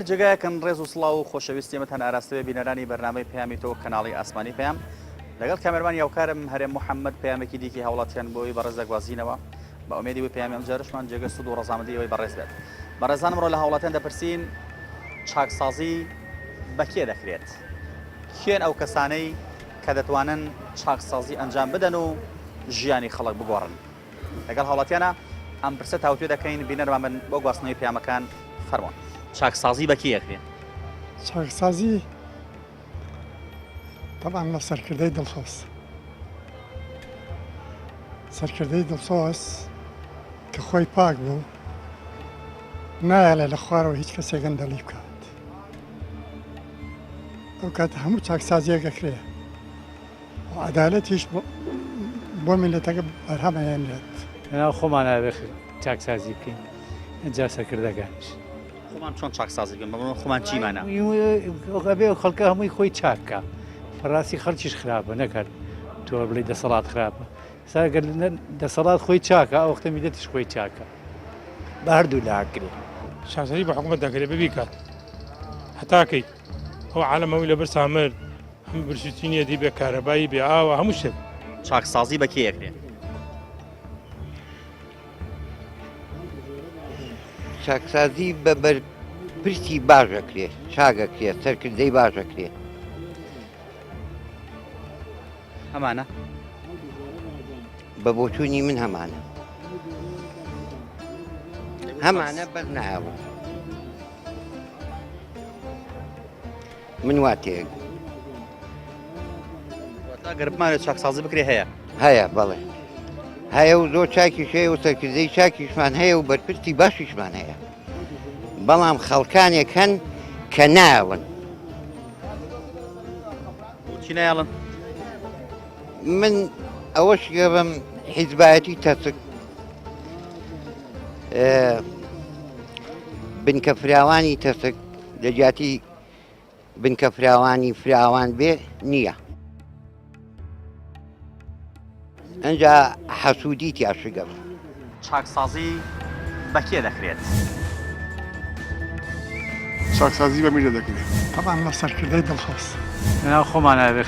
جێگایەکن ڕێز و سڵاو و خۆشەویستی ئێمەتان ئاراستەوێ بینەرانی بەرنامەی پەیامی تۆ کەناڵی ئاسمانی پەیام لەگەڵ کامێرمانی هاوکارم هەرێم محەممەد پەیامێکی دیکی هاوڵاتیان بۆی بەڕێز دەگوازینەوە بە ئومێدی وی پەیامی ئەمجارشمان جێگە سود و ڕەزامەندی ئێوەی بەڕێز بێت بەڕێزان ئەمڕۆ لە هاوڵاتیان دەپرسین چاکسازی بە کێ دەکرێت کێن ئەو کەسانەی کە دەتوانن چاکسازی ئەنجام بدەن و ژیانی خەڵک بگۆڕن لەگەڵ هاوڵاتیانە ئەم پرسە تاوتوێ دەکەین بینەرمان بن بۆ گواستنەوەی پەیامەکان فەرموون. چاکسازی بە کێ ئەکرێ؟ چاکسازی تەبعەن بە سەرکردەی دڵسۆز. سەرکردەی دڵسۆز کە خۆی پاک بوو نایەڵێ لە خوارەوە هیچ کەسێک گەندەڵی بکات. ئەو کاتە هەموو چاکسازیەک ئەکرێ. عەدالەتیش بۆ میللەتەکە بەرهەم ئەهێنرێت. لەناو خۆمانا ئەبێ چاکسازی بکەین ئینجا سەرکردەکانیش. خۆمان چۆن چاکسازی بکەین بەڵام خۆمان چیمانە؟ ئەبێ خەڵکە هەمووی خۆی چاک بکا. بەڕاستی خەڵکیش خراپە نەک هەر تۆ بڵێی دەسەڵات خراپە. ئێستا گەر دەسەڵات خۆی چاکە ئەو وەختە میللەتیش خۆی چاکە. بە هەردوو لا ئەکرێ. چاکسازی بە حکومەت دەکرێ بە بیکات هەتا کەی ئەو عالەم هەمووی لە برسا مرد. هەم برسیتی نیەتی بێ کارەبایی بێ ئاوە هەموو شتێک. چاکسازی بە کێ ئەکرێ؟ چاکسازی بە بەرپرسی باش ئەکرێ چاک ئەکرێ سەرکردەی باش ئەکرێ. هەمانە؟ بە بۆچوونی من هەمانە. هەمانە بەس نایەڵن. من وا تێگەم. واتە گەر بمانەوێت چاکسازی بکرێ هەیە؟ هەیە بەڵێ هەیە و زۆر چاکیش هەیە و سەرکردەی چاکیشمان هەیە و بەرپرسی باشیشمان هەیە بەڵام خەڵکانێک هەن کە نایەڵن. بۆچی نایەڵن؟ من ئەوەش گەڕم حیزبایەتی تەسک بنکە فراوانی تەسک لە جیاتی بنکە فراوانی فراوان بێ نییە. ئەجا حەسوودی تیا شگەڵ. چاکسازی بە کێ دەکرێت؟ چاکسازی بە میرە دەکرێت. تەبعەن بە سەرکردەی دڵسۆز. لەناو خۆمانا ئەبێ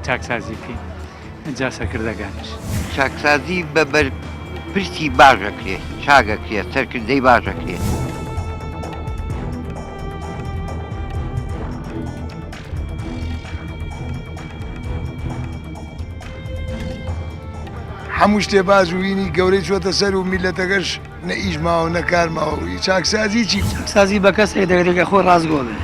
چاکسازی بکەین ئینجا سەرکردەکانیش. چاکسازی بە بەرپرسی باش ئەکرێ، چاک ئەکرێ، سەرکردەی باش ئەکرێ. هەموو شتێ باج و وینی گەورەی چۆتە سەر و میلەتەکەش نە ئیش ماوە نە کار ماوە و چاکسازی چی؟ چاکسازی بە کەسێک دەکرێت کە خۆی ڕاستگۆ بێ.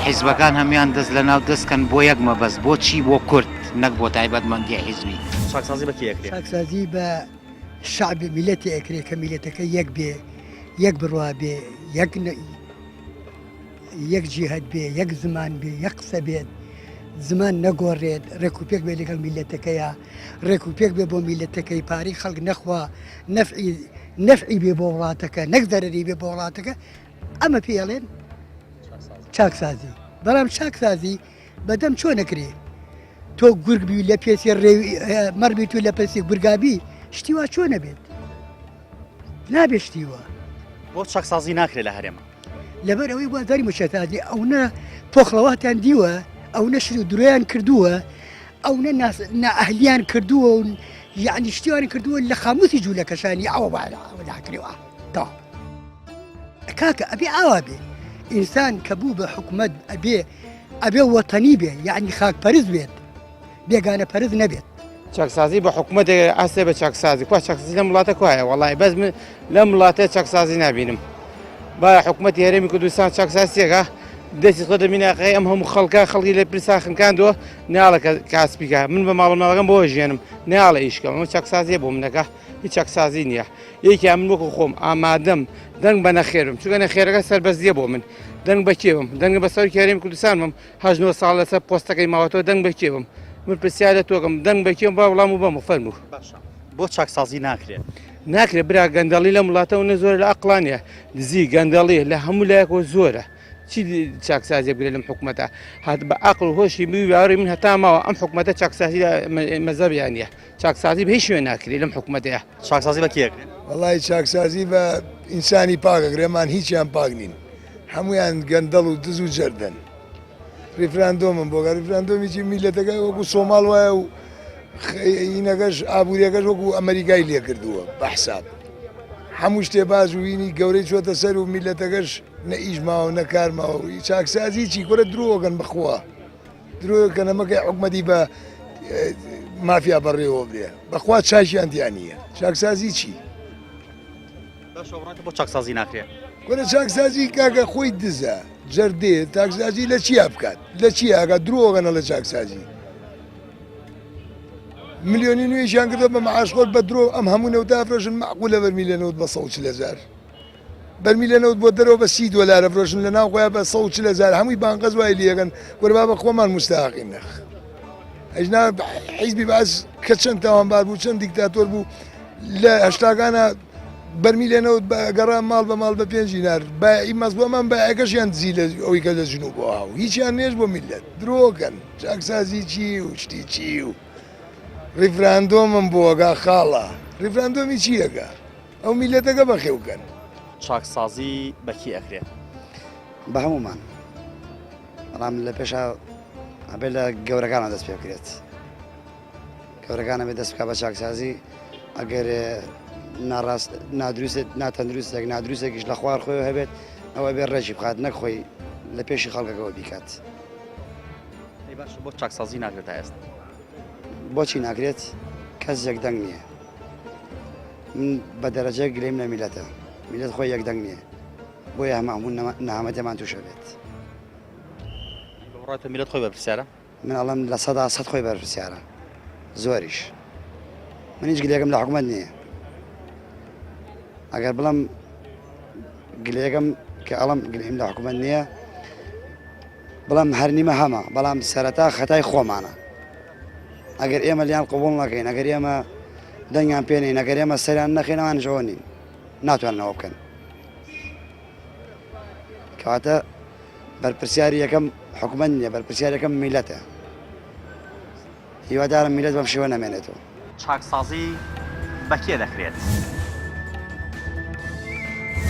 حیزبەکان هەموان دەست لە ناو دەست کەن بۆ یەک مەبەست بۆ چی بۆ کورد نەک بۆ تایبەتمەندی حیزبی. چاکسازی بە کێ ئەکرێ؟ چاکسازی بە شەعب میلەتی ئەکرێ کە میلەتەکە یەک بێ یەک بڕوا بێ یەک یەک جیهەت بێ یەک زمان بێ یەک قسە بێت زمان نەگۆڕێت ڕێک و پێک بێ لەگەڵ میلەتەکەیە ڕێک و پێک بێ بۆ میلەتەکەی پارەی خەڵک نەخوا نەفعی نەفعی بێ بۆ وڵاتەکە نەک زەرەری بێ بۆ وڵاتەکە ئەمە پێی ئەڵێن چاکسازی بەڵام چاکسازی بەدەم چۆن نەکرێ تۆ گورگ بی لە پێسی ڕێوی مەڕ بیت و لە پێسی گورگابی شتی وا چۆنە بێت نابێت شتی وا بۆ چاکسازی ناکرێت لە هەرێمە لەبەر ئەوەی بازاری مشەتازی ئەونە پۆخڵەواتیان دیوە ئەونە شر و درۆیان کردووە ئەونە نائەهلیان کردووە و یعنی شتیان کردووە لە خاموسی جوولەکەشانی ئەوە باکرێەوە تا کاکە ئەبێ ئاوا بێ ئینسان کە بوو بە حکومت ئەبێ ئەبێ وەتەنی بێ یعنی خاک پەرست بێت بێگانە پەرست نەبێت. چاکسازی بە حکومەتێک ئاستێ بە چاکسازی کوا چاکسازی لەم وڵاتە کوایە وەڵی بەس من لەم وڵاتە چاکسازی نابینم با حکومەتی هەرێمی کوردستان چاکسازیەکە دەستی خۆ دەمیناقی ئەم هەموو خەڵکە خەڵکی لە پرسا خنکاندووە ناڵە کە کاسپیکە من بە ماڵ مناڵەکەم بۆ ژێنم ناڵە ئیشکەم ئەمە چاکسازیە بۆ منەکە هیچ چاکسازی نییە یەکیان من وەکو خۆم ئامادەم دەنگ بە نەخێرم چونکە نەخێرەکە سەربەزیە بۆ من دەنگ بە کێ بم دەنگ بە سەرۆکی هەرێمی کوردستان بم هەشت نۆ ساڵ لەسەر پۆستەکەی ماوەتەوە دەنگ بە کێ بم من پرسیار لە تۆکەم دەنگ بە کێم با وڵام و بەم فەرموو. باشە بۆ چاکسازی ناکرێ؟ ناکرێ برا گەندەڵی لەم وڵاتەوە نە زۆرە لە ئەقڵانە دزی گەندەڵی لە هەموو لایەکەوە زۆرە چی چاکسازی بگرێت لەم حکوومەتە هات بە ئەقل و هۆشی بووی باوەڕی من هەتا ماوە ئەم حکوومەتە چاکسازی مەزەبیان نیە چاکسازی بە هیچ شوێن ناکرێت لەم حکوومەتەیە. چاکسازی بە کێ ئەکرێ؟ وەڵی چاکسازی بە ئینسانی پاک ئەکرێ مان هیچیان پاک نین. هەمویان گەندەڵ و دز و جەردەن ریفراندۆمم بۆگە ریفراندۆمی چی میلەتەکە وەکو سۆماڵ وایە و ئینەکەش ئابووریەکەش وەکو ئەمریکای لێکردووە بە حساب هەموو شتێ باز و وینی گەورەی چۆتە سەر و میلەتەکەش نە ئیش ماوە نە کار ماوە و چاکسازی چی کورە درۆگەن بخوا درۆکەن ئەمەکەی حکومەتی بە مافیا بەڕێوە برێ بەخوا چاکیان تیا نییە چاکسازی چی؟ باشە وڵاتە بۆ چاکسازی ناکرێ؟ کورە چاکسازی کاکە خۆی دزە جەردێ تاکسازی لە چیا بکات لە چی ئاگا درۆگەنە لە چاکسازی ملیۆنی نوێژیان کردە بە معاش خۆر بە درۆ ئەم هەموو نەوتە فرۆشن معقولە بەرمیلە نەوت بە 140 هەزار بەرمیلە نەوت بۆ دەرەوە بە 30 دۆلار ئەفرۆشن لە ناو خۆیان بە 140 هەزار هەمووی بانقەز وای لێگەن کورە بابە خۆمان مستاقین نەخ ئەجنا حیزبی باز کە چەند تاوانبار بوو چەند دیکتاتۆر بوو لە هەشتاکانە بەرمیلە نەوت گەڕا ماڵ بە ماڵ بە پێنج دینار بایعی مەزبووەمان بایەکەشیان دزی لە ئەوەی کە لە جنوبەوە هاو هیچیان نێش بۆ میللەت درۆکەن چاکسازی چی و شتی چی و ڕیفراندۆمم بۆگا خاڵە ڕیفراندۆمی چیەکە ئەو میللەتەکە بەخێو کەن. چاکسازی بە کێ ئەکرێ؟ بە هەموومان بەڵام لە پێشا ئەبێت لە گەورەکانە دەست پێ بکرێت گەورەکان ئەبێت دەست بکە بە چاکسازی ئەگەر ناڕاست نادروست ناتەندروستێک نادروستێکیش لە خوار خۆی هەبێت ئەوە بێ ڕێکی بخات نەک خۆی لە پێشی خەڵکەکەەوە بیکات باش بۆ چاکسازی ناکرێت تا ئێستا بۆچی ناکرێت کەس یەکدەنگ نییە من بە دەرەجەیەک گلەیم لە میلەتە میلەت خۆی یەکدەنگ نییە بۆیە هەمە هەموو نەهامەتیمان تووشە بێت. بڕای تۆ میلەت خۆی بەرپرسیارە؟ من ئەڵێم 100% خۆی بەرپرسیارە زۆریش من هیچ گلێکم لە حکومەت نییە ئەگەر بڵم گلێکم کە ئەڵم گلیم لە حکومەت نییە بڵم هەر نیمە هەمە بەڵام سەرەتا خەتای خۆمانە ئەگەر ئێمە لیان قبوڵ نەکەین ئەگەر ئێمە دەنگیان پێنین ئەگەر ئێمە سەریان نەخەین ئەوانیش ئەوە نین ناتوانن ئەوە بکەن کەواتە بەرپرسیاری یەکەم حکومەت نییە بەرپرسیار یەکەم میلەتە هیوادارم میلەت بەم شێوە نەمێنێتەوە. چاکسازی بە کێ دەکرێت؟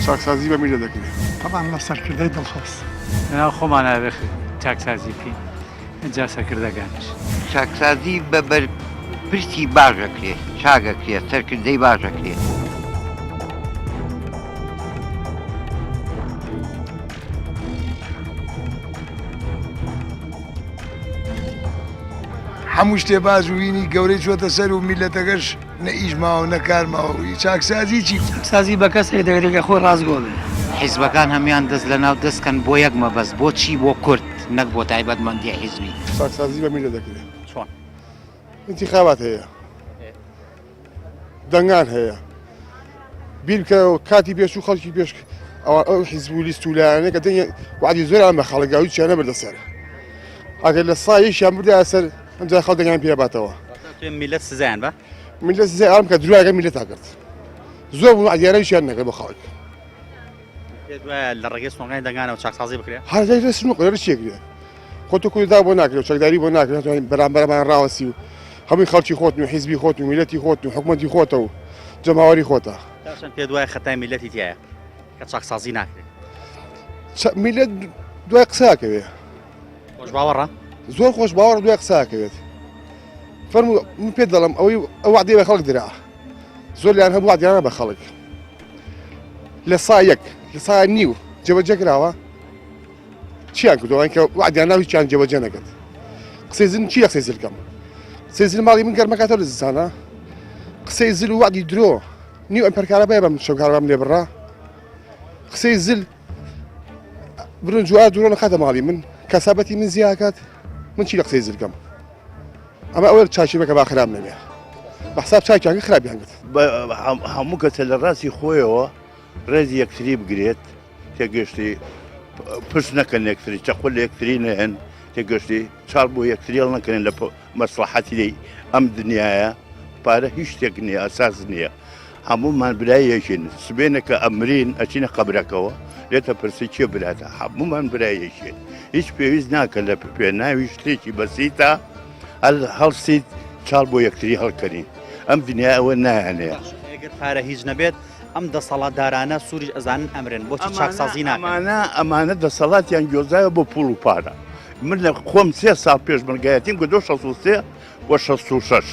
چاکسازی بە میللەت دەکرێت. تەبعەن لە سەرکردەی دڵسۆز. لەناو خۆمانا ئەبێ چاکسازی بکەین ئینجا سەرکردەکانیش. چاکسازی بە بەرپرسی باش ئەکرێ، چاک ئەکرێ، سەرکردەی باش ئەکرێ. هەموو شتێ باج و وینی گەورەی چۆتە سەر و میلەتەکەش نە ئیش ماوە نە کار ماوە و چاکسازی چی؟ چاکسازی بە کەسێک دەکرێت کە خۆی ڕاستگۆ بێ. حیزبەکان هەموان دەست لە ناو دەست کەن بۆ یەک مەبەست بۆ چی بۆ کورد نەک بۆ تایبەتمەندی حیزبی. چاکسازی بە میللەت دەکرێت. چۆن؟ ئینتیخابات هەیە. دەنگان هەیە. بیر بکەرەوە کاتی پێشوو خەڵکی پێش ئەوان ئەو حیزب و لیست و لایەنەیە کە دەنگی وعدی زۆریان بە خەڵک دا و هیچیان نەبردە سەر. ئەگەر لە سایەیشیان بردایە سەر ئەمجا خەڵک دەنگیان پێ باتەوە. واتە میللەت سزایان بە؟ میللەت سزای ئەوان بکات درۆیان لەگەڵ میللەتا کرد. زۆر بوون وعدیانە هیچیان نەکرد بۆ خەڵک. پێت وایە لە ڕێگەی سنووقەکانی دەنگانەوە چاکسازی بکرێ؟ هەر لە سنووق لە چی ئەکرێ؟ خۆ تۆ کودەتا بۆ ناکرێ و چەکداری بۆ ناکرێ ناتوانانی بەرامبەرمان ڕاوەستی و هەمووی خەڵکی خۆتن و حیزبی خۆتن و میللەتی خۆتن و حکومەتی خۆتە و جەماوەری خۆتە. تا چەند پێت وایە خەتای میللەتی تیایە کە چاکسازی ناکرێ؟ میللەت دوای قسە ئەکەوێ. خۆش باوەڕە؟ زۆر خۆش باوەڕ دوای قسە ئەکەوێت. فەرموو من پێت دەڵێم ئەوەی ئەو وعدەی بە خەڵک درا زۆر لایان هەبوو وعدیانە بە خەڵک لە سا یەک لە سا نیو جێبەجێ کراوە چیان کردووە کە وعدیان ناو هیچیان جێبەجێ نەکرد قسەی زل چی قسەی زل کەم قسەی زل ماڵی من گەرمەکاتەوە لە زستانە قسەی زل و وعدی درۆ نیو ئەم پەرکارەبای بەم شەو کارەبام لێ بڕا قسەی زل برنج و ئارد و ڕۆن خاتە ماڵی من کەسابەتی من زیاکات من چی لە قسەی زل کەم ئەمە ئەوە چاکی بەکە با خراپ نەبێ بە حساب چاکیان خراپیان کرد هەموو کەسە لە ڕاستی خۆیەوە ڕێزی یەکتری بگرێت تێگەشتی پشت نەکەن یەکتری چەقۆ لە یەکتری نەهێن تێگەشتی چاڵ بۆ یەکتری هەڵ نەکەن لە مەسڵەحەتی ئەم دنیاە پارە هیچ شتێک نییە ئەساس نییە هەموومان برای یەکین سبێنەکە ئەمرین ئەچینە قەبرەکەوە لێتە پرسی کێ براتە هەموومان برای یەکین هیچ پێویست ناکە لە پێناوی شتێکی بەسیتە هەڵسیت چاڵ بۆ یەکتری هەڵکەنین ئەم دنیا ئەوە نایانەیە ئەگەر پارە هیچ نەبێت. ئەم دەسەڵاتدارانە سووریش ئەزانن ئەمرن بۆچی چاکسازی ناکەن؟ ئەمانە ئەمانە دەسەڵاتیان گۆزایە بۆ پوڵ و پارە من لە خۆم سێ ساڵ پێشمەرگایەتیم کردو 63 و 66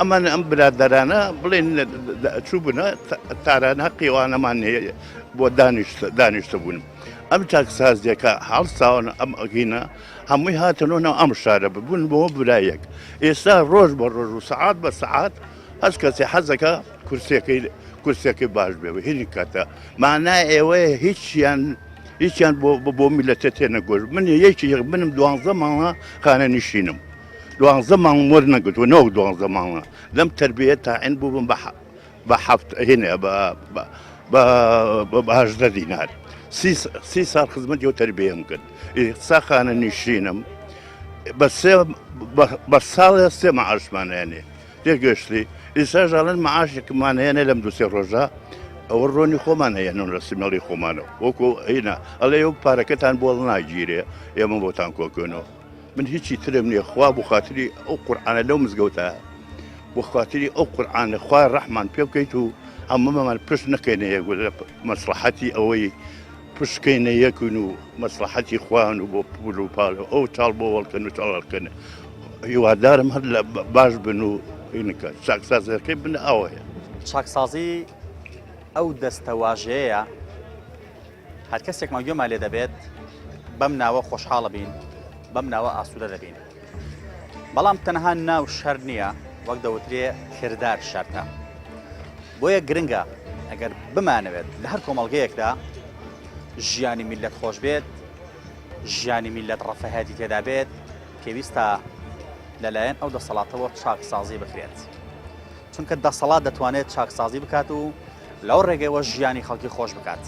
ئەمان ئەم برادەرانە بڵێن چوو بنە تاران هەقی ئەوانەمان هەیە بۆ دانیشت دانیشتە بوون ئەم چاکسازیەکە هەڵساون ئەم ئەگینە هەمووی هاتنەوە ناو ئەم شارە ببوون بۆ برایەک ئێستا ڕۆژ بە ڕۆژ و سەعات بە سەعات هەست کەسێ حەزەکە کورسیەکەی کورسیەکەی باش بێ و هیچ کاتە مانای ئێوەیە هیچیان هیچیان بۆ بۆ میلەتە تێنەگۆش من یەکی یەک منم دوانزە مانگە خانە نشینم دوانزە مانگ وەر نەگرتووە نەوەک دوانزە مانگە لەم تربیە تاعین بووم بە بە حەفت هینە بە بە بە 18 دینار سی ساڵ خزمەتی و تربیەم کرد ئێستا خانە نشینم بە سێ بە ساڵێ سێ معاشمان هێنێ تێگەشتی ئیساش ئەڵێن معاشێکمان هەیە لەم دوسێ ڕۆژە ئەوە ڕۆنی خۆمان هەیەنەوە لە سمێڵی خۆمانەوە وەکو هینا ئەڵێ ئەو پارەکەتان بۆ ناگیرێ ئێمە بۆتان کۆکەنەوە من هیچی ترم نییە خوا بۆ خاتری ئەو قورآانە لەو مزگەوتە بۆ خاتری ئەو قورآانە خوا ڕەحمان پێ بکەیت و هەموومان پشت نەکەینە یەک مەسلحەتی ئەوەی پشکەینە یەکن و مەسڵەحەتی خۆیان و بۆ پول و پارە ئەو چاڵ بۆ وەڵکەن و چاڵکەن هیوادارم هەر لە باش بن و هینکە چاکسازەکەی بن ئەوەیە. چاکسازی ئەو دەستەواژەیە هەر کەسێکمان گوێمان لێ دەبێت بەم ناوە خۆشحاڵە بین بەم ناوە ئاسوودە دەبین بەڵام تەنها ناو شەر نییە وەک دەوترێ کردار شەرتە بۆیە گرنگە ئەگەر بمانەوێت لە هەر کۆمەڵگەیەکدا ژیانی میللەت خۆش بێت، ژیانی میللەت ڕەفەهەتی تێدا بێت، پێویستە لەلایەن ئەو دەسەڵاتەوە چاکسازی بکرێت. چونکە دەسەڵات دەتوانێت چاکسازی بکات و لەو ڕێگەیەوە ژیانی خەڵکی خۆش بکات.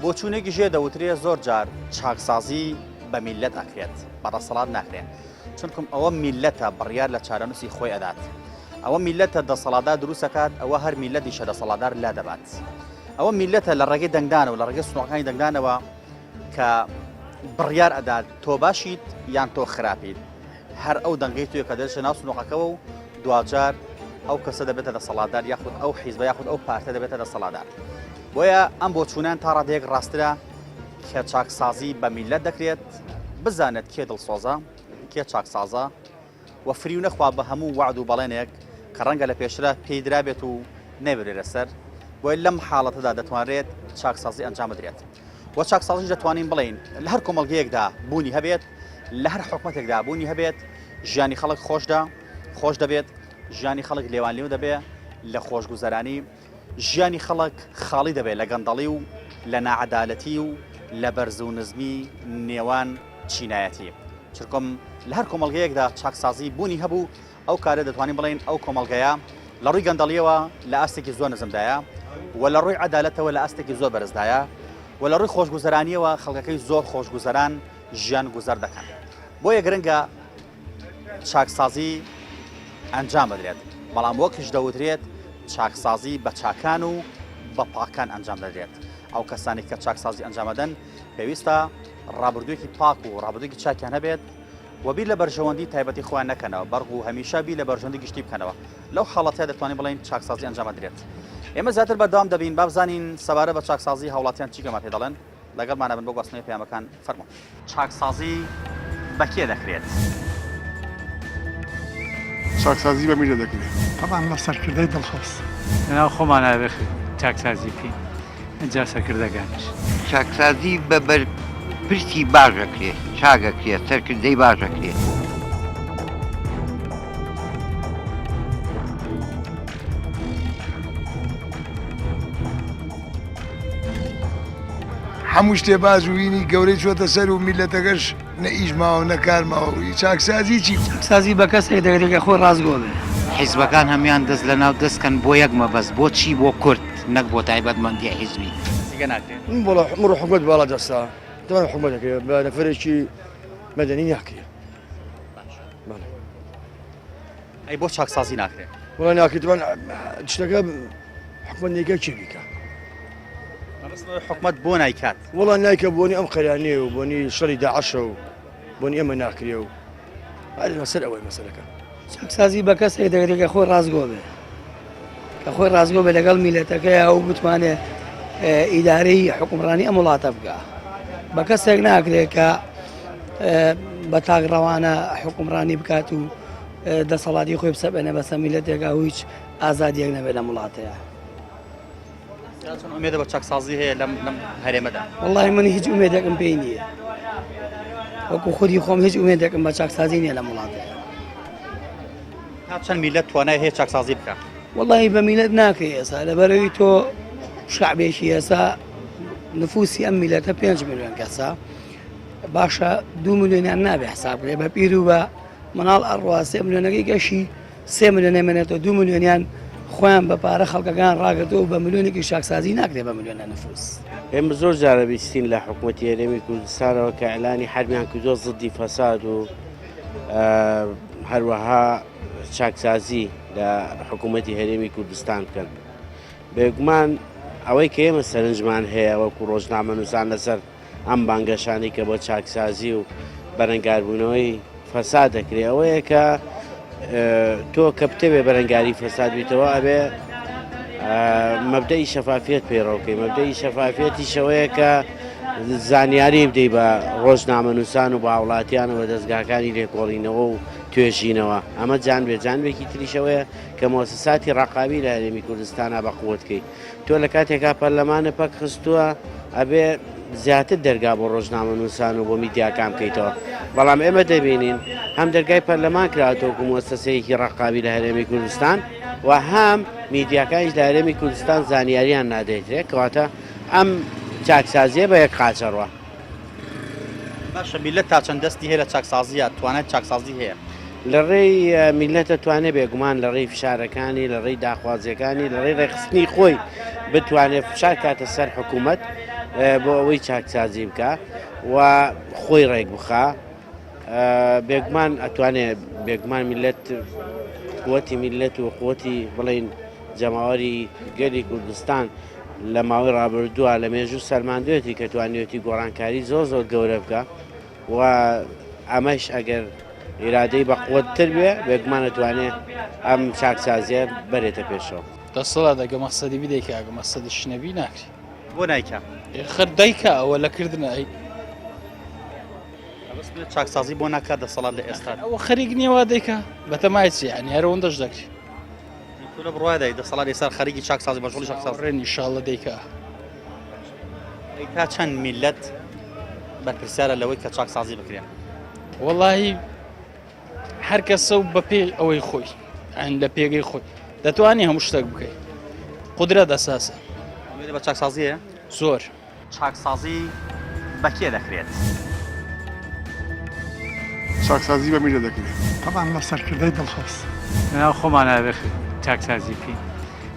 بۆچوونێکی ژێ دەوترێ زۆر جار چاکسازی بە میللەت ئەکرێت، بە دەسەڵات ناکرێت. چونکم ئەوە میللەتە بڕیار لە چارەنووسی خۆی ئەدات. ئەوە میللەتە دەسەڵاتدار دروست ئەکات، ئەوە هەر میللەتیشە دەسەڵاتدار لادەبات. ئەوە میللەتە لە ڕێگەی دەنگدانەوە، لە ڕێگەی سنووقەکانی دەنگدانەوە کە بڕیار ئەدات تۆ باشیت یان تۆ خراپیت. هەر ئەو دەنگەی تۆیە کە دەچێتە ناو سنووقەکەوە و دواجار ئەو کەسە دەبێتە دەسەڵاتدار یاخود ئەو حیزبە یاخود ئەو پارتە دەبێتە دەسەڵاتدار. بۆیە ئەم بۆچوونان تا ڕادەیەک ڕاسترە کە چاکسازی بە میللەت دەکرێت، بزانێت کێ دڵسۆزە، کێ چاکسازە و فریو نەخوا بە هەموو وەعد و بەڵێنێک کە ڕەنگە لە پێشترا پێی درابێت و نەیبرێتە سەر، بۆیە لەم حاڵەتەدا دەتوانرێت چاکسازی ئەنجام بدرێت و چاکسازیش دەتوانین بڵێین لە هەر کۆمەڵگەیەکدا بوونی هەبێت، لە هەر حکومەتێکدا بوونی هەبێت، ژیانی خەڵک خۆشدا خۆش دەبێت، ژیانی خەڵک لێوانلێو دەبێت لە خۆشگوزەرانی. ژیانی خەڵک خاڵی دەبێت لە گەندەڵی و لە ناعەدالەتی و لە بەرز و نزمی نێوان چینایەتی. چونکم لە هەر کۆمەڵگەیەکدا چاکسازی بوونی هەبوو، ئەو کارە دەتوانین بڵێین ئەو کۆمەڵگەیە لە ڕووی گەندەڵییەوە لە ئاستێکی زۆر نزمدایە و لە ڕووی عەدالەتەوە لە ئاستێکی زۆر بەرزدایە و لە ڕووی خۆشگوزەرانییەوە خەڵکەکەی زۆر خۆشگوزەران ژیان گوزەر دەکەن. بۆیە گرنگە چاکسازی ئەنجام بدرێت، بەڵام وەکیش دەوترێت چاکسازی بە چاکان و بە پاکان ئەنجام دەدرێت. ئەو کەسانی کە چاکسازی ئەنجامەدەن پێویستە ڕابردوویەکی پاک و ڕابردوویەکی چاکیان هەبێت و بیر لە بەرژەوەندی تایبەتی خۆیان نەکەنەوە، بەرغ و هەمیشە بیر لە بەرژەوەندی گشتی بکەنەوە. لەو حاڵەتە دەتوانین بڵێین چاکسازی ئەنجام دەدرێت. ئێمە زیاتر بەردەوام دەبین با بزانین سەبارەت بە چاکسازی هاوڵاتیان چی کەمان پێ دەڵێن. لەگەڵمانە بن بۆ گواستنەوەی پەیامەکان فەرموون. چاکسازی بە کێ دەکرێت؟ چاکسازی بە میللەت دەکرێت. تەبعەن بە سەرکردەی دڵسۆز. لەناو خۆمانا ئەبێ چاکسازی بکەین ئینجا سەرکردەکانیش. چاکسازی بە بەرپرسی باش ئەکرێ، چاک ئەکرێ، سەرکردەی باش ئەکرێ. هەموو شتێ باج و وینی گەورەی چۆتە سەر و میلەتەکەش نە ئیش ماوە نە کار ماوە و چاکسازی چی؟ چاکسازی بە کەسێک دەکرێت کە خۆی ڕاستگۆ بێ. حیزبەکان هەموان دەست لە ناو دەست کەن بۆ یەک مەبەست بۆ چی بۆ کورد نەک بۆ تایبەتمەندی حیزبی. دیگە ناکرێت. وەڵا مڕ حکومەت باڵا دەستە تەمان حکومەت دەکرێت بە نەفەرێکی مەدەنی ناکرێت. بەڵێ. ئەی بۆ چاکسازی ناکرێت؟ وەڵا ناکرێت تەمان شتەکە حکومەت نیکە چی بیکە حکومەت بۆ نایکات؟ وەڵا نایکە بۆنی ئەم قەیرانەیە و بۆنی شەڕی داعشە و بۆنی ئێمە ناکرێ و هەر لەسەر ئەوەی مەسەلەکە. چاکسازی بە کەسێک دەکرێت کە خۆی ڕاستگۆ بێ. کە خۆی ڕاستگۆ بێ لەگەڵ میلەتەکەی و بتوانێ ئیدارەی حکومڕانی ئەم وڵاتە بکە. بە کەسێک ناکرێت کە بە تاک ڕەوانە حکومڕانی بکات و دەسەڵاتی خۆی بسەپێنێ بەسە میلەتێکا و هیچ ئازادیەک نەبێت لەم وڵاتەیە. چۆن ئومێدە بە چاکسازی هەیە لەم لەم هەرێمەدا؟ وەڵی من هیچ ئومێدێکم پێی نییە وەکو خودی خۆم هیچ ئومێدێکم بە چاکسازی نییە لەم وڵاتەیە. تا چەند میلەت توانای هەیە چاکسازی بکە؟ وەڵی بە میلەت ناکرێ ئێسا لەبەرەوەی تۆ شعبێکی ئێسا نفوسی ئەم میلەتە 5 میلیۆن کەسە باشە دو میلیۆنیان نابێ حساب کرێ بە پیر و بە مناڵ ئەڕوا سێ ملیۆنەکەی گەشی سێ ملیۆن نەمێنێتەوە دوو ملیۆنیان خۆیان بە پارە خەڵکەکان ڕاگرتووە و بە ملیۆنێکی چاکسازی ناکرێت بە ملیۆنە نفوس. ئێمە زۆر جارە بیستین لە حکوومەتی هەرێمی کوردستانەوە کە ئەلانی حەرمیان کردووە زدی فەساد و هەروەها چاکسازی لە حکوومەتی هەرێمی کوردستان بکەن. بێگومان ئەوەی کە ئێمە سەرنجمان هەیە وەکو ڕۆژنامەنووسان لەسەر ئەم بانگەشانەی کە بۆ چاکسازی و بەرەنگاربوونەوەی فەساد دەکرێ ئەوەیە کە تۆ کە بتەوێ بەرەنگاری فەساد بیتەوە ئەبێ مەبدەئی شەفافیەت پەیڕەوکەی مەبدەئی شەفافیەتیش ئەوەیە کە زانیاری بدەی بە ڕۆژنامەنووسان و بە هاوڵاتیان و بە دەزگاکانی لێکۆڵینەوە و توێژینەوە ئەمە جانبێ جانبێکی تریشەوەیە کە مۆسەساتی ڕقابی لە هەرێمی کوردستانە بە قوتکەی تۆ لە کاتێکا پەرلەمانت پەک خستووە ئەبێ زیاتر دەرگا بۆ ڕۆژنامەنووسان و بۆ میدیاکان بکەیتەوە بەڵام ئێمە دەبینین هەم دەرگای پەرلەمان کراوەتەوە وەکو موەسەسەیەکی ڕەقابی لە هەرێمی کوردستان و هەم میدیاکانیش لە هەرێمی کوردستان زانیاریان نادەیترێت کەواتە ئەم چاکسازیە بە یەک قاچەڕوە. باشە میللەت تا چەند دەستی هەیە لە چاکسازیە توانای چاکسازی هەیە؟ لە ڕێی میللەت ئەتوانێ بێگومان لە ڕێی فشارەکانی لە ڕێی داخوازیەکانی لە ڕێی ڕێکخستنی خۆی بتوانێت فشار کاتە سەر حکوومەت بۆ ئەوەی چاکسازی بکە و خۆی ڕێک بخا بێگومان ئەتوانێ بێگومان میللەت قوتی میللەت و قوتی بڵین جەماوەری گەلی کوردستان لە ماوەی ڕابردووە لە مێژوو سەلماندوێتی کە توانیوێتی گۆڕانکاری زۆر زۆر گەورە بکە و ئەمەش ئەگەر ئیرادەی بە قوتتر بێ بێگومان ئەتوانێ ئەم چاکسازیە بەرێتە پێشەوە. دەسەڵات ئەگە مەقسەدی بی دەیکا ئەگە مەقسەدیش نەبی ناکرێ. بۆ نایکا؟ خەر دەیکا ئەوە لە کردنە ئەی. مەبەستم لە چاکسازی بۆ ناکات دەسەڵات لە ئێستا؟ ئەوە خەریک نییە وا دەیکا بەتەمای چی یانی هەر ئەوەندەش دەکرێ. تۆ لە بڕوایدای دەسەڵات ئێستا خەریکی چاکسازی مەشغوڵی چاکسازی؟ ڕێن ئیشاڵڵە دەیکا. ئەی تا چەند میللەت بەرپرسیارە لەوەی کە چاکسازی بکرێ؟ وەڵاهی هەر کەسە و بەپێی ئەوەی خۆی ئەن لە پێگەی خۆی دەتوانانی هەموو شتێک بکەیت قدرە دەساسە بە چاکسازیە زۆر چاکسازی بە کێ دەکرێت؟ چاکسازی بە میرە دەکرێت. تەبعەن بە سەرکردەی دڵسۆز. لەناو خۆمانا ئەبێ چاکسازی بکەین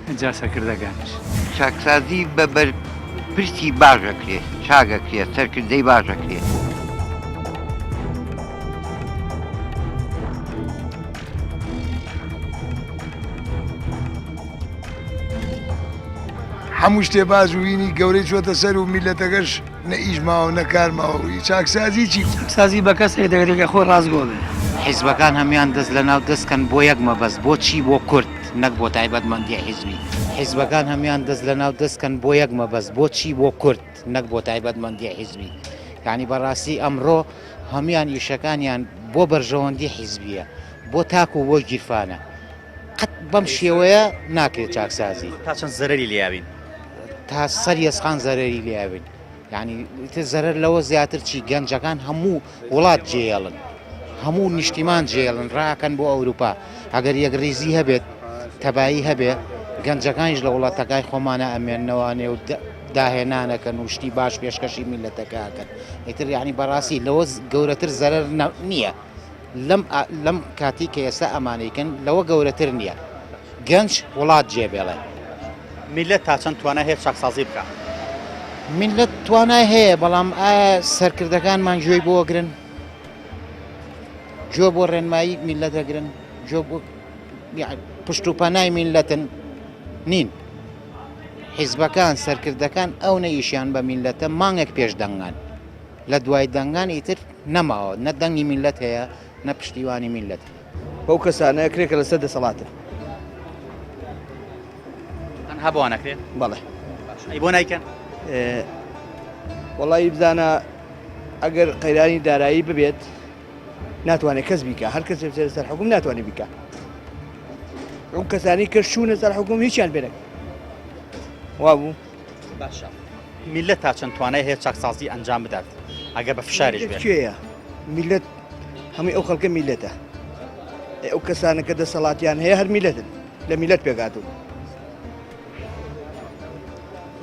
ئینجا سەرکردەکانیش. چاکسازی بە بەرپرسی باش ئەکرێ، چاک ئەکرێ، سەرکردەی باش ئەکرێ. هەموو شتێ باج و وینی گەورەی چۆتە سەر و میلەتەکەش نە ئیش ماوە نە کار ماوە و چاکسازی چی؟ چاکسازی بە کەسێک دەکرێت کە خۆی ڕاستگۆ بێ. حیزبەکان هەموان دەست لە ناو دەست کەن بۆ یەک مەبەست بۆ چی بۆ کورد نەک بۆ تایبەتمەندی حیزبی. حیزبەکان هەموان دەست لە ناو دەست کەن بۆ یەک مەبەست بۆ چی بۆ کورد نەک بۆ تایبەتمەندی حیزبی یانی بەڕاستی ئەمڕۆ هەموان ئیشەکانیان بۆ بەرژەوەندی حیزبیە بۆ تاک و بۆ گیرفانە قەت بەم شێوەیە ناکرێت چاکسازی. تا چەند زەرەری لێ ئەبین؟ تا سەر یەسقان زەرەری لێ ئەبین. یعنی ئیتر زەرەر لەوە زیاتر چی گەنجەکان هەموو وڵات جێیەڵن هەموو نیشتیمان جێڵن ڕاکەن بۆ ئەوروپا ئەگەر یەکڕیزی هەبێت تەبایی هەبێ گەنجەکانیش لە وڵاتەکای خۆمانە ئەمێننەوانێ و داهێنانەکەن و شتی باش پێشکەشی میلەتەکە ئەکەن ئیتر یعنی بەڕاستی لەوە گەورەتر زەرەر نییە. لەم لەم کاتی کە ئێستا ئەمانەیکەن لەوە گەورەتر نییە گەنج وڵات جێبێڵێ. میللەت تا چەند توانای هەیە چاکسازی بکا؟ میللەت توانای هەیە بەڵام ئایا سەرکردەکانمان گوێی بۆ ئەگرن؟ گوێ بۆ ڕێنمایی میللەت ئەگرن؟ گوێ بۆ پشت و پەنای میللەتن؟ نین. حیزبەکان سەرکردەکان ئەو نە ئیشیان بە میللەتە مانگێک پێش دەنگان. لە دوای دەنگان ئیتر نەماوە نە دەنگی میللەت هەیە نە پشتیوانی میللەت هەیە. بەو کەسانە ئەکرێ کە لەسەر دەسەڵاتن. تەنها بۆ نەکرێت؟ بەڵێ. ئەی بۆ نایکەن؟ وەڵی بزانە ئەگەر قەیرانی دارایی ببێت ناتوانێت کەس بیکە هەر کەسێ بچێتە سەر حکوم ناتوانێت بیکە ئەو کەسانی کە چوونە سەر حکوم هیچیان پێ نەکرد وابوو باشە میلەت تا چەند توانای هەیە چاکسازی ئەنجام بدات ئەگەر بە فشاریش بێت کێیە میلەت هەمووی ئەو خەڵکە میلەتە ئەو کەسانە کە دەسەڵاتیان هەیە هەر میلەتن لە میلەت پێکاتون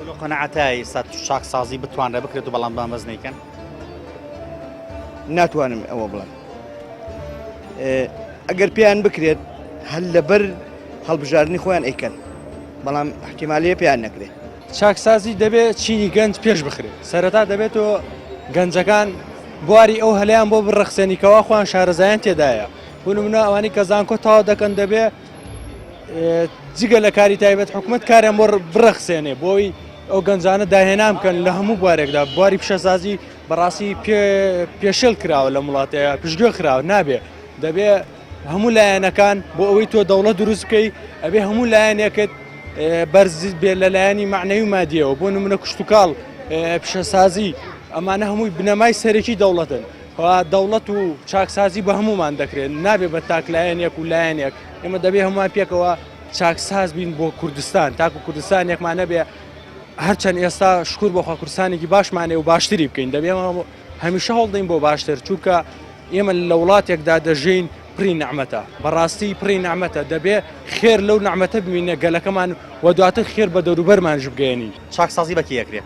تۆ قەناعەتە ئێستا چاکسازی بتوانرێت بکرێت و بەڵام بەمەز نیکەن؟ ناتوانم ئەوە بڵێم ئەگەر پێیان بکرێت هەر لەبەر هەڵبژاردننی خۆیان ئەیکەن بەڵام احتیمالیە پێیان نەکرێت. چاکسازی دەبێت چینی گەنج پێش بخرێت سەرەتا دەبێت تۆ گەنجەکان بواری ئەو هەلیان بۆ بڕەخسێنی کەوا خۆیان شارەزایان تێدایە بۆ نمونە ئەوانی کە زانکۆ تەواو دەکەن دەبێ جگە لە کاری تایبەت حکومت کاریان بۆ بڕەخسێنێ بۆی ئەو گەنجانە داهێنان بکەن لە هەموو بوارێکدا بواری پیشەسازی بەڕاستی پێشێل کراوە لە وڵاتەیە پشتگوێ خراوە نابێ دەبێ هەموو لایەنەکان بۆ ئەوەی تۆ دەوڵەت دروست بکەی ئەبێ هەموو لایەنێکت بەرز بێ لە لایەنی معنەوی و مادیەوە بۆ نمونە کشتتوکاڵ پیشەسازی ئەمانە هەمووی بنەمای سەرەکی دەوڵەتن دەوڵەت و چاکسازی بە هەمومان دەکرێت نابێ بە تاک لایەنێک و لایەنێک ئێمە دەبێ هەمووان پێکەوە چاکساز بین بۆ کوردستان تاکو کوردستانێکمان نەبێ هەرچەند ئێستا شکر بۆخوا کوردستانێکی باشمانێ و باشتری بکەین دەبێ هەمیشە هەوڵدەین بۆ باشتر چونکە ئێمە لە وڵاتێکدا دەژین پڕی نەعمەتە بەڕاستی پڕی نەعمەتە دەبێ خێر لەو نەعمەتە ببینە گەلەکەمان و دواتر خێر بە دەوروبەرمانش بگەیەنین. چاکسازی بە کێ ئەکرێ؟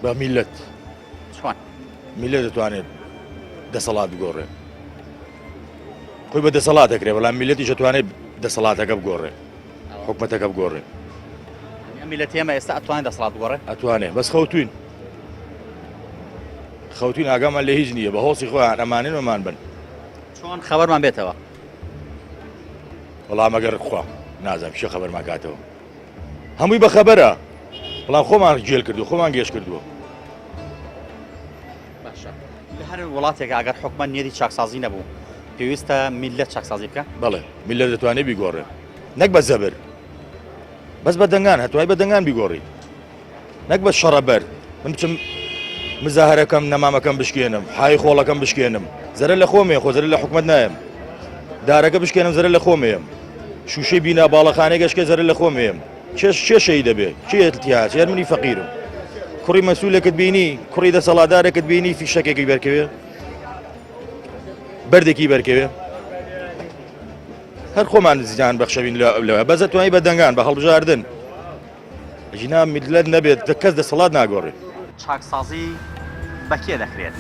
بە میللەت. چۆن؟ میللەت دەتوانێت دەسەڵات بگۆڕێ. خۆی بە دەسەڵات دەکرێ بەڵام میللەتیش دەتوانێت دەسەڵاتەکە بگۆڕێ حکومەتەکە بگۆڕێ. ئەم میللەتی ئێمە ئێستا ئەتوانێت دەسەڵات بگۆڕێ؟ ئەتوانێ بەس خەوتوین خەوتوین ئاگامان لە هیچ نییە بە هۆسی خۆیان ئەمانن ئەمان بن. چۆن خەبەرمان بێتەوە؟ وەڵام ئەگەر خوا نازانم کێ خەبەرمان کاتەوە. هەمووی بە خەبەرە بەڵام خۆمان گێل کردو خۆمان گێژ کردووە. باشە لە هەر وڵاتێک ئەگەر حکومەت نیەتی چاکسازی نەبوو پێویستە میللەت چاکسازی بکە؟ بەڵێ میللەت دەتوانێت بیگۆڕێ نەک بە زەبر بەس بە دەنگان هەتوای بە دەنگان بیگۆڕیت نەک بە شەڕە بەر من بچم مزاهرەکەم نەمامەکەم بشکێنم حای خۆڵەکەم بشکێنم زەرە لە خۆمێ خۆ زەرە لە حکومت نایەم دارەکە بشکێنم زەرە لە خۆمێم شوشەی بینا باڵەخانەی گەشکێ زەرە لە خۆمێم چێش چێ شەهید دەبێ کێ تیا چێر منی فەقیرم کوڕی مەسولێکت بینی کوڕی دەسەڵاتدارێکت بینی فیشەکێکی بەرکەوێ بەردێکی بەرکەوێ هەر خۆمان زیان بەخشەوین لە بەزە توانی بە دەنگان بە هەڵبژاردن ژینا میللەت نەبێت کەس دەسەڵات ناگۆڕێت. چاکسازی بە کێ دەکرێت؟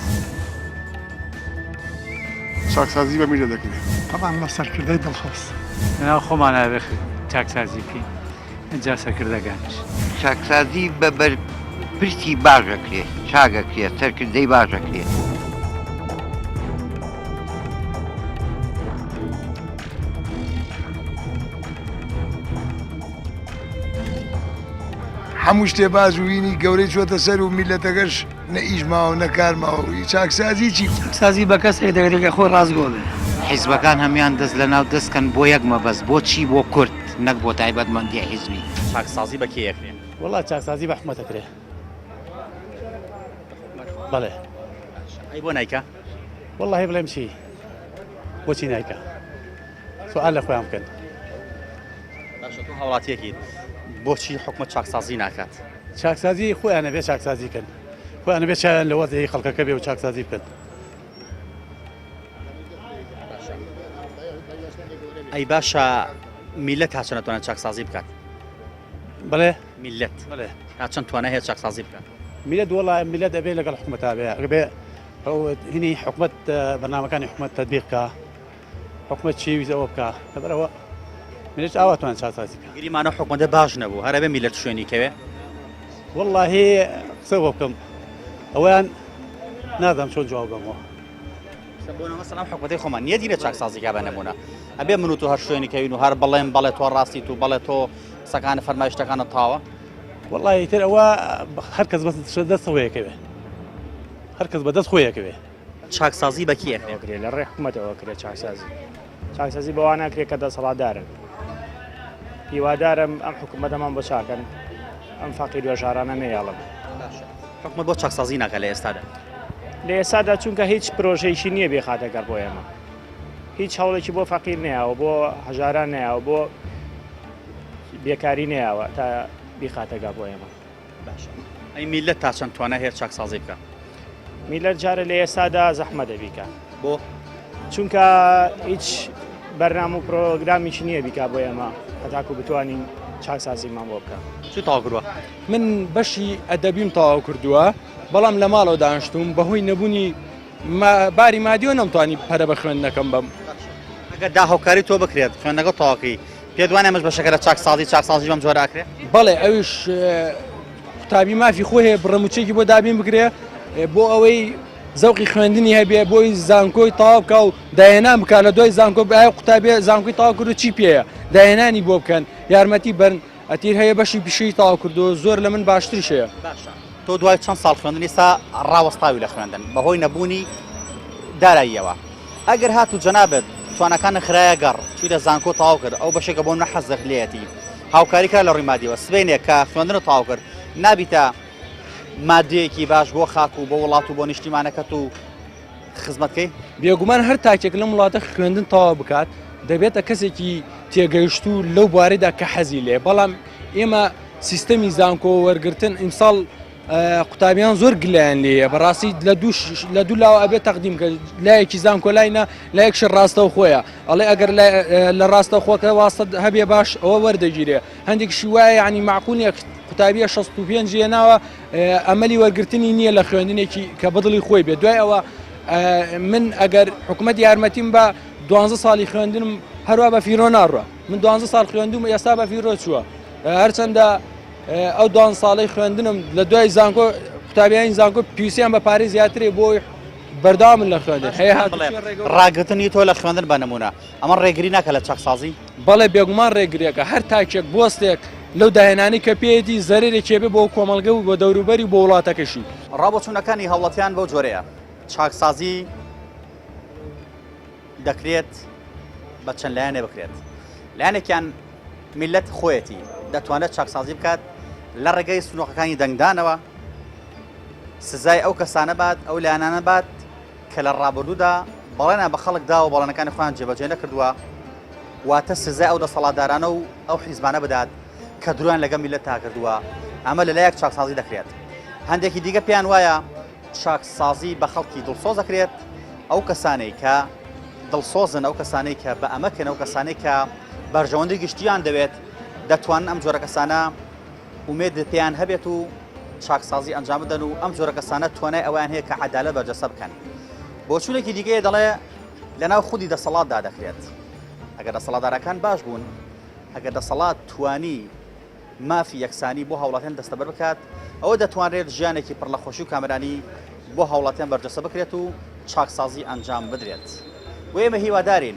چاکسازی بە میللەت دەکرێت. تەبعەن بە سەرکردەی دڵسۆز. لەناو خۆمانا ئەبێ چاکسازی بکەین ئینجا سەرکردەکانیش. چاکسازی بە بەرپرسی باش ئەکرێ، چاک ئەکرێ، سەرکردەی باش ئەکرێ. هەموو شتێ باج و وینی گەورەی چۆتە سەر و میلەتەکەش نە ئیش ماوە نە کار ماوە و چاکسازی چی؟ چاکسازی بە کەسێک دەکرێت کە خۆی ڕاستگۆ بێ. حیزبەکان هەموان دەست لە ناو دەست کەن بۆ یەک مەبەست بۆ چی بۆ کورد نەک بۆ تایبەتمەندی حیزبی. چاکسازی بە کێ ئەکرێ؟ وەڵا چاکسازی بە حکومەت ئەکرێ. بەڵێ. ئەی بۆ نایکا؟ وەڵاهی بڵێم چی بۆچی نایکا؟ سوال لە خۆیان بکەن. باشە تۆ هاوڵاتیەکیت بۆچی حکومەت چاکسازی ناکات؟ چاکسازی خۆیان ئەبێ چاکسازی کەن خۆیان ئەبێ چاویان لە وەزعی خەڵکەکە بێ و چاکسازی بکەن. ئەی باشە میلەت تا چەند ئەتوانێت چاکسازی بکات؟ بەڵێ میلەت بەڵێ تا چەند توانای هەیە چاکسازی بکات؟ میلەت وەڵا میلەت ئەبێ لەگەڵ حکومەتا بێ ئەبێ هینی حکومەت بەرنامەکانی حکومەت تەتبیق کا حکومەت چی ویست ئەوە بکا لەبەرئەوە میلەت ئاوا توان چاکسازی بکا. گریمانە حکومەتە باش نەبوو هەر ئەبێ میلەت شوێنی کەوێ؟ وەڵاهی قسە بۆ بکەم ئەوەیان نازانم چۆن جواب بەمەوە. بۆ مەسەلەن ئەم حکومەتەی خۆمان نیەتی لە چاکسازی کا بە نمونە ئەبێ من و تۆ هەر شوێنی کەوین و هەر بڵێم بەڵێ تۆ ڕاستیت و بەڵێ تۆ قسەکانت فەرمایشتەکانت تاوە. وەڵاهی ئیتر ئەوە هەر کەس بەس دەست خۆیەکەوێ هەر کەس بە دەست خۆیەکەوێ. چاکسازی بە کێ ئەکرێ؟ ئەکرێ لە ڕێی حکومەتەوە ئەکرێ چاکسازی. چاکسازی بەوانە ئەکرێ کە دەسەڵاتدارن. هیوادارم ئەم حکوومەتەمان بۆ چاکەن ئەم فەقیر و هەژارانە نەیەڵن. باشە حکومەت بۆ چاکسازی ناکات لە ئێستادا؟ لە ئێستادا چونکە هیچ پرۆژەیەکی نییە بێخاتە گەڕ بۆ ئێمە هیچ هەوڵێکی بۆ فەقیر نەیاوە بۆ هەژاران نەیاوە بۆ بێکاری نەیاوە تا بیخاتە گەڕ بۆ ئێمە. باشە ئەی میللەت تا چەند توانای هەیە چاکسازی بکا؟ میللەت جارێ لە ئێستادا زەحمەتە بیکا. بۆ؟ چونکە هیچ بەرنامە و پرۆگرامیکی نییە بیکا بۆ ئێمە هەتاکو بتوانین چاکسازیمان بۆ بکا. چی تەواو کردووە؟ من بەشی ئەدەبیم تەواو کردووە بەڵام لە ماڵەوە دانیشتووم بەهۆی نەبوونی باری مادیەوە نەمتوانی پەرە بە خوێندنەکەم بەم. ئەگەر داهۆکاری تۆ بکرێت خوێندنەکە تەواوکەی پێت وانە ئەمەش بەشەکە لە چاکسازی چاکسازی بەم جۆرە ئەکرێ؟ بەڵێ ئەویش قوتابی مافی خۆی هەیە بڕە مووچەیەکی بۆ دابین بکرێ بۆ ئەوەی زەوقی خوێندنی هەبێ بۆی زانکۆی تەواو بکا و داهێنان بکا لە دوای زانکۆ ئایا قوتابی زانکۆی تەواو کردو چی پێیە داهێنانی بۆ بکەن یارمەتی بەرن ئەتیر هەیە بەشی پیشەیی تەواو کردووە زۆر لە من باشتریش هەیە. باشە تۆ دوای چەند ساڵ خوێندن ئێستا ڕاوەستاوی لە خوێندن بەهۆی نەبوونی داراییەوە ئەگەر هاتوو جەنابت تواناکانت خرایە گەڕ چوویتە زانکۆ تەواو کرد ئەو بەشێکە بۆ منە حەزت لێیەتی هاوکاری کرا لە ڕووی مادیەوە سبەینێ کە خوێندنت تەواو کرد نابیتە مادەیەکی باش بۆ خاک و بۆ وڵات و بۆ نیشتیمانەکەت و خزمەت کەی؟ بێگومان هەر تاکێک لەم وڵاتە خوێندن تەواو بکات دەبێتە کەسێکی تێگەیشتوو لەو بوارەدا کە حەزی لێ بەڵام ئێمە سیستەمی زانکۆ وەرگتن ئیمساڵ قوتابیان زۆر گلەیان لێیە بەڕاستی لە دوو لە دوو لاوە ئەبێت تەقدیم کە لایەکی زانکۆ لاینە لایەکشی ڕاستەو خۆیە ئەڵێ ئەگەر لە ڕاستە خۆکە واستە هەبێ باش ئەوە وەردەگیرێ هەندێکشی وایە ینی معقول نییە قوتابیە 65 هێناوە ئەمەلی وەرگرتنی نییە لە خوێندنێکی کە بەدڵی خۆی بێت دوای ئەوە من ئەگەر حکوومەت یارمەتیم بە دوانزە ساڵی خوێندنم هەروە بە فیرۆ ناڕە من دوانزە ساڵ خوێندوم ئێستا بە فیرۆ چووە هەرچەندە ئەو دوان ساڵەی خوێندنم لە دوای زانکۆ قوتابیانی زانکۆ پێویستیان بە پارەی زیاترێ بۆی بەردەوامن لە خوێندن هەیە ڕاگرتنی تۆ لە خوێندن بە نمونە ئەمە ڕێگری ناکە لە چاکسازی؟ بەڵێ بێگومان ڕێگریەکە هەر تاکێک بوەستێک لەو داهێنانەی کە پێیەتی زەرەرێکی هەبێ بۆ کۆمەڵگە و بۆ دەوروبەری و بۆ وڵاتەکەشی. ڕابۆچوونەکانی هاوڵاتیان بەو جۆرەیە، چاکسازی دەکرێت بە چەند لایەنێ بکرێت، لایەنێکیان میللەت خۆیەتی دەتوانێت چاکسازی بکات لە ڕێگەی سنووقەکانی دەنگدانەوە سزای ئەو کەسانە بات ئەو لایەنانە بات کە لە ڕابردوودا بەڵێنیان بە خەڵک داوە بەڵێنەکانی خۆیان جێبەجێ نەکردووە، واتە سزای ئەو دەسەڵاتدارانە و ئەو حیزبانە بدات کە درۆیان لەگەڵ میللەتدا کردووە، ئەمە لەلایەک چاکسازی دەکرێت. هەندێکی دیکە پێیان وایە چاکسازی بە خەڵکی دڵسۆز دەکرێت، ئەو کەسانەی کە دڵسۆزن، ئەو کەسانەی کە بە ئەمەکن، ئەو کەسانەی کە بەرژەوەندی گشتیان دەوێت، دەتوانن ئەم جۆرە کەسانە ئومێد پێیان هەبێت و چاکسازی ئەنجام بدەن و ئەم جۆرە کەسانە توانای ئەوەیان هەیە کە عەدالەت بەرجەستە بکەن. بۆچوونێکی دیکەیە دەڵێ لەناو خودی دەسەڵاتدا دەکرێت. ئەگەر دەسەڵاتدارەکان باش بوون، ئەگەر دەسەڵات توانی مافی یەکسانی بۆ هاوڵاتیان دەستەبەر بکات، ئەوە دەتوانرێت ژیانێکی پڕ لە خۆشی و کامەرانی بۆ هاوڵاتیان بەرجەستە بکرێت و چاکسازی ئەنجام بدرێت. بۆ ئێمە هیوادارین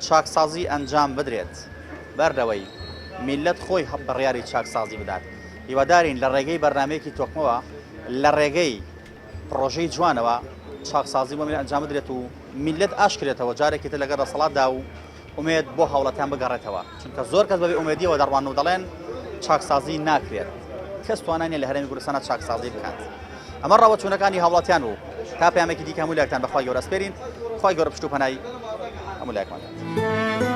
چاکسازی ئەنجام بدرێت بەر لەوەی میللەت خۆی بڕیاری چاکسازی بدات. هیوادارین لە ڕێگەی بەرنامەیەکی تۆکمەوە، لە ڕێگەی پڕۆژەی جوانەوە چاکسازی بۆ میللەت ئەنجام بدرێت و میللەت ئاشکرێتەوە جارێکی تر لەگەڵ دەسەڵاتدا و ئومێد بۆ هاوڵاتیان بگەڕێتەوە، چونکە زۆر کەس بە بێ ئومێدیەوە دەڕوانن و دەڵێن چاکسازی ناکرێت، کەس توانای نیە لە هەرێمی کوردستاندا چاکسازی بکات. ئەمە ڕاوەچوونەکانی هاوڵاتیان بوو. تا پەیامێکی دیکە هەموو لایەکتان بە خوای گەورە ئەسپێرین، خوای گەورە پشت و پەنای هەموو لایەکمان بێت.